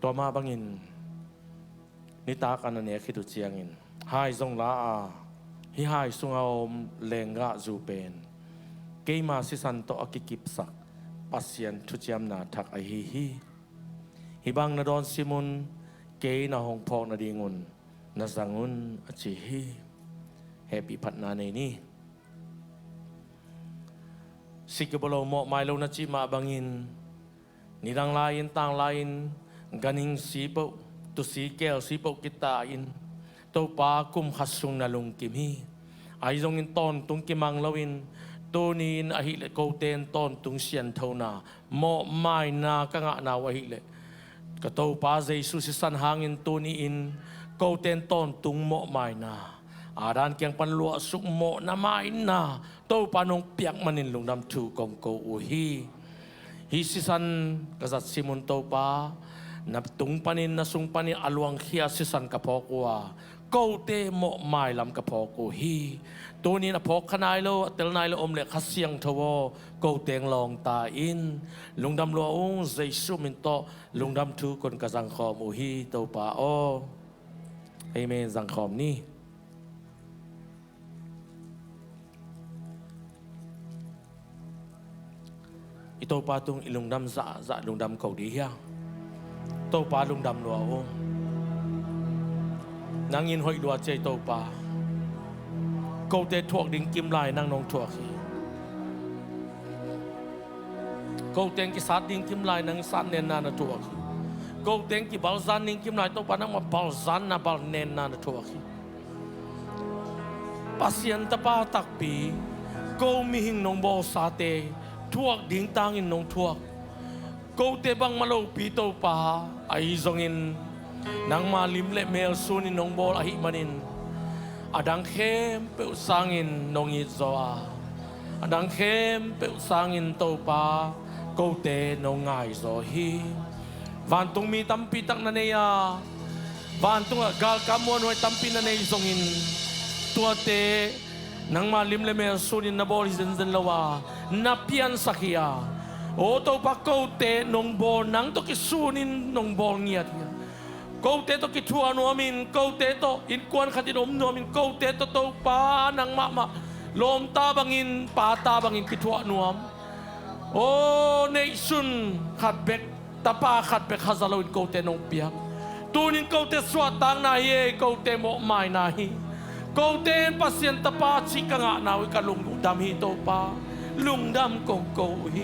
Tua mah bangin nitak a na nek khit uh ciangin hai zong la a, hih hai sunga om lenggahzu pen keima sisan tawh a kikipsak Pasian thuciamna thak ahi hi. Hih bang na dawn sim un, kei na hong phawk nadingun na zang un, a ci hi. Hehpih phatna nei ni. Sikibolo mawhmai lo na cih mah bangin nidang lai-in, tang lai-in, ganhing si peuh, tusi keel si peuh kita in Topa kum khat sung na lungkim hi. Ahi zongin tawntung kimang loin tuni-in ahileh kote in tawntung sianthona mawhmaina ka ngahna uh ahileh ka Topa Jesu sisan hangin tuni-in kote in tawntung mawhmaina, Adam kiang pan luahsuk mawhna maina Topa nong piak manin lungdam thu kong ko uh hi. Hih sisan ka zat sim un Topa, na tung panin na sung panin a luangkhia sisan ka phawk uh a, kote mawhmai lam ka phawk uh hi. Tuni-in a phawk kha nai lo, a tel nai lo om leh Kha Siangtho aw, kote hong lawng ta in. Lungdam lua ung, Jesu min tawh lungdam thu kong ka zangkhawm uh hi Topa aw. Amen. Zangkhawm ni. I Topa tung i lungdam zahzah lungdam ko dih hia? Topa lungdam lua ung. Nang in hoih lua cia i Topa. Kote thuak ding kim lai nang nong thuak hi. Kote kisat ding kim lai nang sat nenna na thuak hi. Kote kibalzan ding kim lai Topa nangmah balzanna bal nenna na thuak hi. Pasian tapa takpi, ko mihing nong bawlsate thuak ding tangin nong thuak. Kote bangmah lopi Topa, ahi zongin nangma lim le mel sunin nong bawl ahih manin a dang khempeuh sangin nong it zaw a, a dang khempeuh sangin Topa kote nong ngai zaw hi. Vantung mi tampi tak na nei a, vantungah galkap muanhuai tampi na nei zongin tuate nangma lim le mel sunin na bawl hi zenzen lo a, na piansak hi a. Aw Topa, kote nong bawl, nang tawh kisunin nong bawl ngiat hi a. Kote tawh kithuah nuamin, kote tawh innkuan khatin om nuamin, kote tawh Topa nang mahmah lawmta bangin, pata bangin kithuah nuam. Aw neihsun khat bek, tapa khat bek haza loin kote nong piak. Tunin kote suahtakna hi ei, kote mawhmaina hi. Kote in Pasian tapa cih ka ngahna uh hi, ka lungdam hi Topa. Lungdam kong ko uh hi.